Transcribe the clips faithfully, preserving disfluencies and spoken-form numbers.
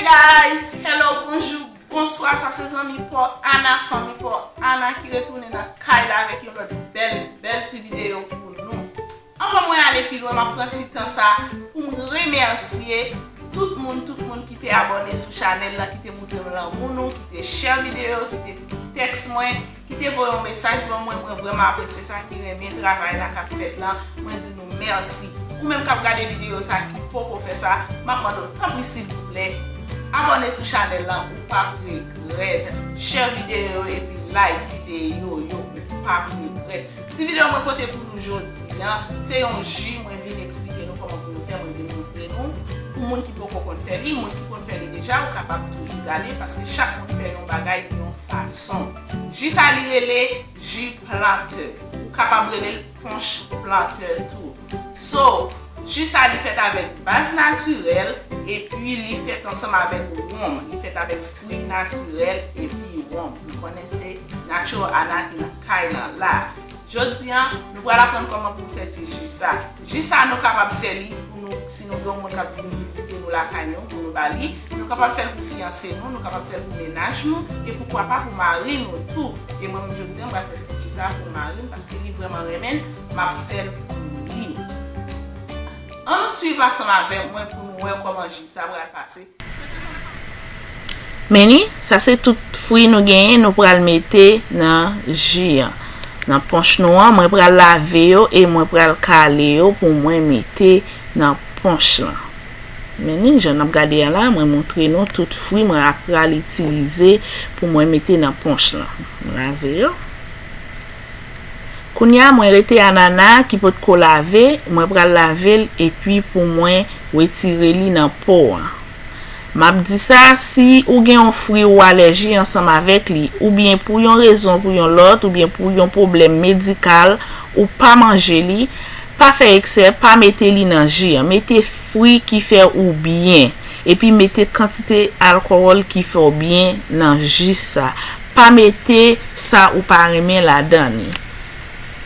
Guys, hello, bonjou, bonswa, sa se zanmi pa w Ana, fanmi pa w Ana ki retounen nan kay la avèk yon lòt bèl, bèl ti videyo pou nou. Anvan mwen ale pi lwen, m ap pran ti tan sa pou m remèsye tout moun, tout moun ki te abòne sou chanèl la, ki te montre m lanmou nou, ki te share videyo, ki te tèks mwen, ki te voye yon mesaj ban mwen. Mwen vrèman apresye sa, ki renmen travay la k ap fèt la. Mwen di nou mèsi. Ou menm k ap gade videyo sa ki poko fè sa, m ap mande w tanpri silvouplè, abòne sou chanèl la, ou p ap regrèt. Share videyo epi like videyo yo, ou p ap regrèt. Ti videyo mwen pote pou nou jodi a, se yon ji, mwen vin eksplike nou kòman pou nou fè, mwen vin montre nou. Pou moun ki poko konn fè li, moun ki konn fè li deja, ou kapab toujou gade, paske chak moun fè yon bagay yon fason. Ji sa li rele ji plantè. Ou kapab rele l ponch plantè tou. So, ji sa li fèt avèk baz natirèl, epi li fèt ansanm avèk wonm. Li fèt avèk fwi natirèl epi wonm. Nou konnen se Natural Ana ki nan kay lan la. Jodi a, nou pral aprann kòman pou fè ti ji sa. Ji sa nou kapab fè li pou nou, si nou gen yon moun k ap vin vizite nou lakay nou, pou nou ba li. Nou kapab fè l pou fiyanse nou, nou kapab fè l pou mennaj nou, e poukwa pa pou mari nou tou. E mwen menm jodi a, m pral fè ti ji sa pou mari m, paske li vrèman renmen l, m ap fè l pou li. Ann nou swiv ansanm avèk mwen pou nou wè kòman ji sa pral pase. Men ni, sa se tout fwi nou genyen, nou pral mete nan ji an. Nan ponch nou an, mwen pral lave yo e mwen pral kale yo pou mwen mete nan ponch lan. Men ni, jan n ap gade a la, mwen montre nou tout fwi mwen ap pral itilize pou mwen mete nan ponch lan. Mwen lave yo. Kounye a, mwen rete anana ki potko lave, mwen pral lave l epi pou mwen retire li nan po an. M ap di sa, si ou gen yon fwi ou alèji ansanm avèk li, oubyen pou yon rezon, pou yon lòt, oubyen pou yon pwoblèm medikal, ou pa manje li, pa fè eksè, pa mete li nan ji an. Mete fwi ki fè ou byen, epi mete kantite alkòl ki fè w byen nan ji sa. Pa mete sa ou pa renmen ladan li.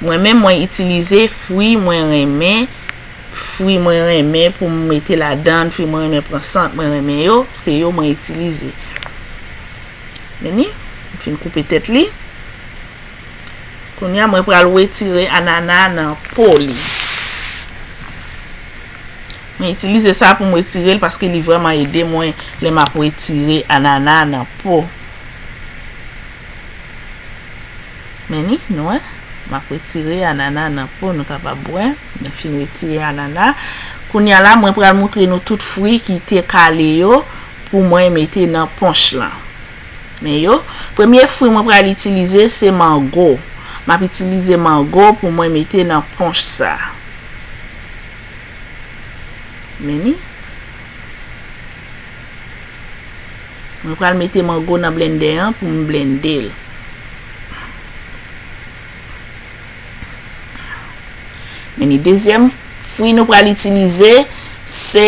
Mwen menm, mwen itilize fwi mwen renmen, fwi mwen renmen pou m mete ladan, fwi mwen renmen pran sant, mwen renmen yo, se yo mwen itilize. Men ni, m fin koupe tèt li. Kounye a, mwen pral retire anana nan po li. Mwen itilize sa pou m retire l paske li vrèman ede mwen lè m ap retire anana nan po. Men ni, nou wè, m ap retire anana nan po, nou kapab wè. Mwen fin retire anana. Kounye a la, mwen pral montre nou tout fwi ki te kale yo pou mwen mete nan ponch lan. Men yo, premye fwi mwen pral itilize se mango. M ap itilize mango pou mwen mete nan ponch sa. Men ni. Mwen pral mete mango nan blendè an pou m blende l. Men ni, dezyèm fwi nou pral itilize, se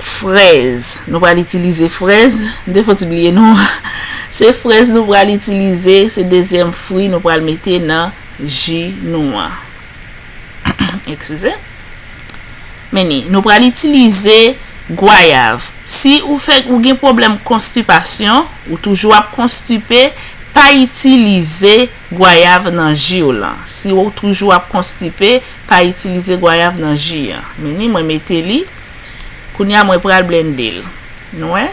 frèz. Nou pral itilize frèz. M te fon ti bliye non. Se frèz nou pral itilize, se dezyèm fwi nou pral mete nan ji nou an. Eskize. Men ni, nou pral itilize gwayav. Si ou fè, ou gen pwoblèm konstipasyon, ou toujou ap konstipe, pa itilize gwayav nan ji w lan. Si ou toujou ap konstipe, pa itilize gwayav nan ji an. Men ni, mwen mete li. Kounye a, mwen pral blende l. Nou wè?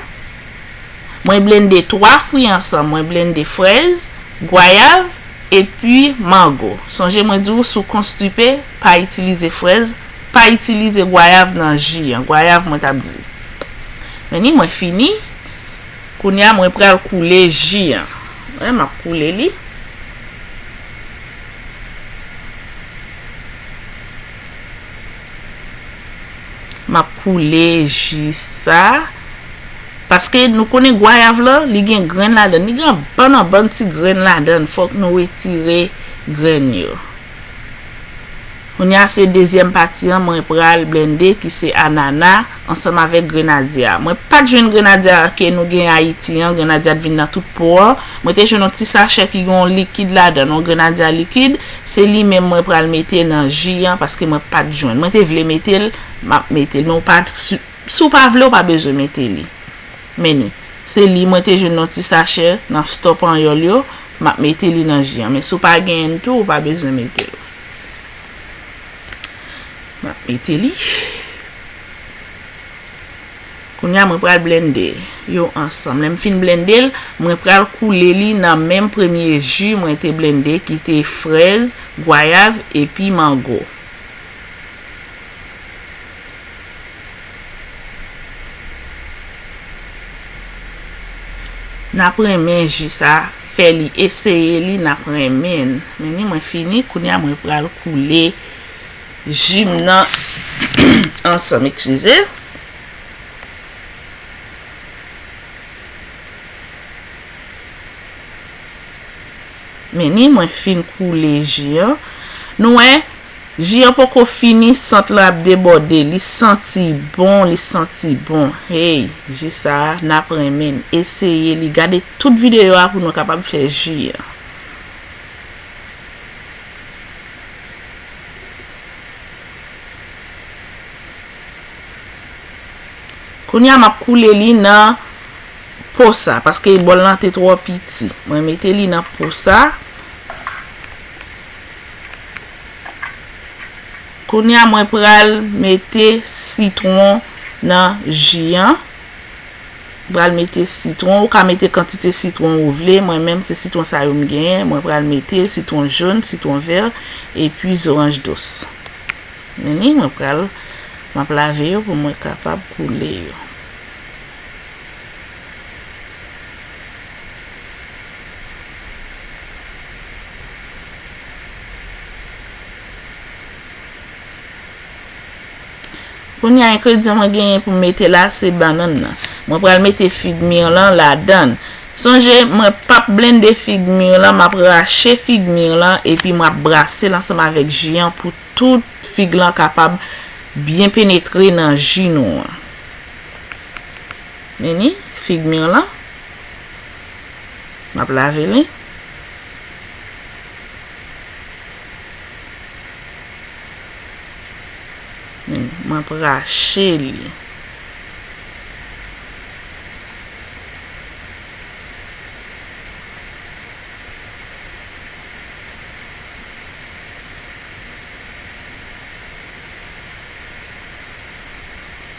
Mwen blende twa fwi ansanm. Mwen blende frèz, gwayav, epi mango. Sonje mwen di w, si w konstipe, pa itilize frèz, pa itilize gwayav nan ji an. Gwayav, mwen t ap di. Men ni, mwen fini. Kounye a, mwen pral koule ji an. Wè, m ap koule li. M ap koule ji sa. Paske nou konnen gwayav la, li gen grenn ladan l. Li gen bann an bann ti grenn ladan l. Fòk nou retire grenn yo. Kounye a se dezyèm pati an mwen pral blende ki se anana ansanm avèk grenadya. Mwen pa t jwenn grenadya ke nou gen Ayiti an, grenadya t vin nan tout po an. Mwen te jwenn yon ti sachè ki gen yon likid ladan l, yon grenadya likid. Se li menm mwen pral mete nan ji an paske mwen pa t jwenn. Mwen te vle mete l, m ap mete l. Men ou pa t si-, Si w pa vle, w pa bezwen mete li. Men ni, se li mwen te jwenn nan ti sachè nan stò panyòl yo, m ap mete li nan ji an. Men si w pa genyen l tou, ou pa bezwen mete l. M ap mete li. Kounye a, mwen pral blende yo ansanm. Lè m fin blende l, mwen pral koule li nan menm premye ji mwen te blende, ki te frèz, gwayav, epi mango. N ap renmen ji sa, fè li, eseye li, n ap renmen l. Men ni, mwen fini, kounye a mwen pral koule ji m nan ansanm, eskize. Men ni, mwen fin koule ji an. Nou wè, ji an poko fini, sant lan ap debòde. Li santi bon, li santi bon. Hey, ji sa a, n ap renmen l. Eseye li. Gade tout videyo a pou nou kapab fè ji an. Kounye a, m ap koule li nan po sa, paske bòl lan te twò piti. Mwen mete li nan po sa. Kounye a, mwen pral mete sitwon nan ji an. Pral mete sitwon, ou ka mete kantite sitwon ou vle. Mwen menm, se sitwon sa yo m genyen. Mwen pral mete sitwon jòn, sitwon vè, epi zoranj dous. Men ni, mwen pral, m ap lave yo pou mwen kapab koule yo. Kounye a, engredyan mwen genyen pou m mete la, se bannann nan. Mwen pral mete fig mir lan ladan l. Sonje, mwen p ap blende fig mir lan, m ap rache fig mir lan, epi m ap brase l ansanm avèk ji an pou tout fig lan kapab byen penetre nan ji nou an. Men ni, fig mir lan. M ap lave li. Men ni, m ap rache li.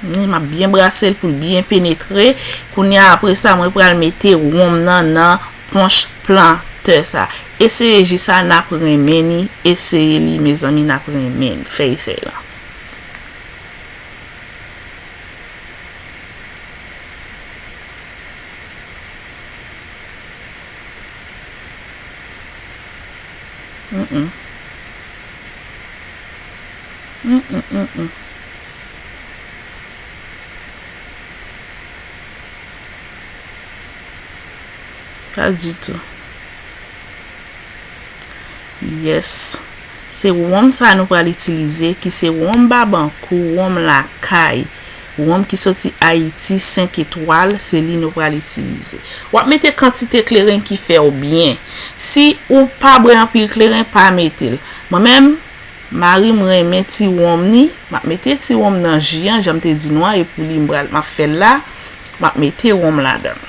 M ap byen brase l pou l byen penetre. Kounye a, apre sa, mwen pral mete wonm nan nan ponch plantè sa. Eseye ji sa, n ap renmen ni. Eseye li, mezanmi, n ap renmen ni. Fè esèy lan. Mm, mm. Mm, mm, mm, mm. Pa ditou. Yes. Se wonm sa nou pral itilize, ki se wonm Babankou, wonm lakay, wonm ki soti Ayiti, senk etwal, se li nou pral itilize. W ap mete kantite kleren ki fè w byen. Si ou pa bwè anpil kleren, pa mete l. Mwen menm, mari m renmen ti wonm ni, m ap mete ti wonm nan ji an, jan m te di nou an, e pou li m pral, m ap fè l la, m ap mete wonm ladan l.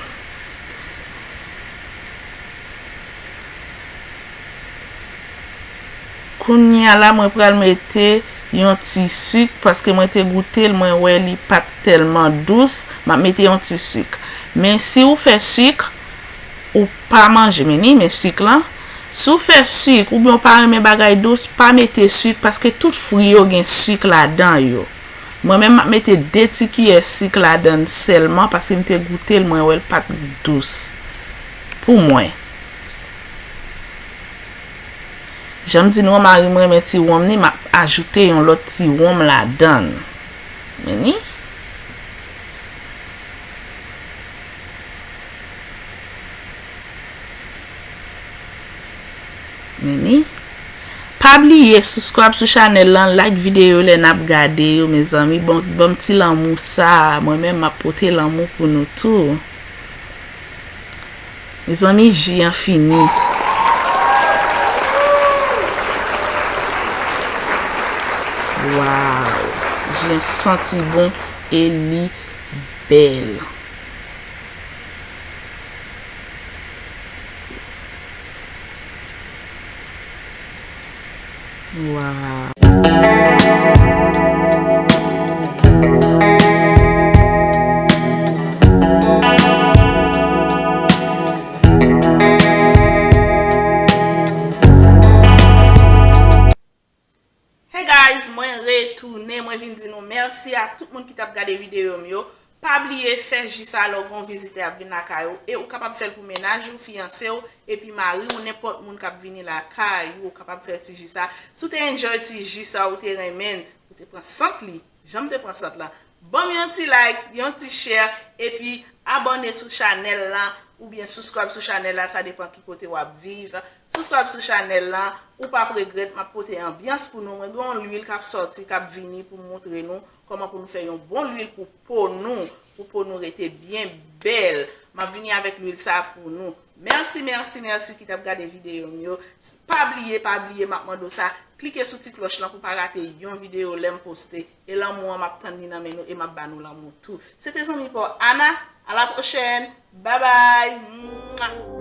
Kounye a la, mwen pral mete yon ti sik, paske mwen te goute l, mwen wè li pa t tèlman dous, m ap mete yon ti sik. Men si ou fè sik, ou pa manje, men ni, men sik lan. Si w fè sik, oubyen w pa renmen bagay dous, pa mete sik, paske tout fwi yo gen sik ladan yo. Mwen menm, m ap mete de ti kiyè sik ladan l sèlman, paske m te goute l, mwen wè l pa t dous pou mwen. Jan m di nou an, mari m renmen ti wonm ni, m ap ajoute yon lòt ti wonm ladan l. Men ni. Men ni. Pa bliye subscribe sou chanèl lan, like videyo lè n ap gade yo, mezanmi. Bon, ban m ti lanmou sa. Mwen menm, m ap pote lanmou pou nou tou. Mezanmi, ji an fini. Waw! Ji an santi bon. e li bèl. Waw. Hey guys, mwen retounen, mwen vin di nou mèsi a tout moun ki t ap gade videyo m yo. Pa bliye fè ji sa lè w gen yon vizitè ap vin lakay ou, e ou kapab fè l pou mennaj ou, fiyanse w, epi mari w, nenpòt moun k ap vini lakay ou, ou kapab fè ti ji sa. Si w te enjoy ti ji sa, ou te renmen l, ou te pran sant li, jan m te pran sant lan, ban m yon ti like, yon ti share, epi abòne sou chanèl lan, oubyen subscribe sou chanèl la, sa depan ki kote w ap viv. Subscribe sou chanèl lan, ou p ap regrèt, m ap pote anbyans pou nou. Mwen gen yon lwil k ap sòti, k ap vini pou m montre nou kòman pou nou fè yon bon lwil pou po nou, pou po nou rete byen bèl. M ap vini avèk lwil sa pou nou. Mèsi, mèsi, mèsi ki t ap gade videyo m yo. Pa bliye, pa bliye, m ap mande w sa, klike sou ti klòch lan pou pa rate yon videyo lè m poste. E lanmou an, m ap tann li nan men nou e m ap ba nou lanmou tou. Se te zanmi pa w Ana. À la prochaine. Bye bye. Mwah.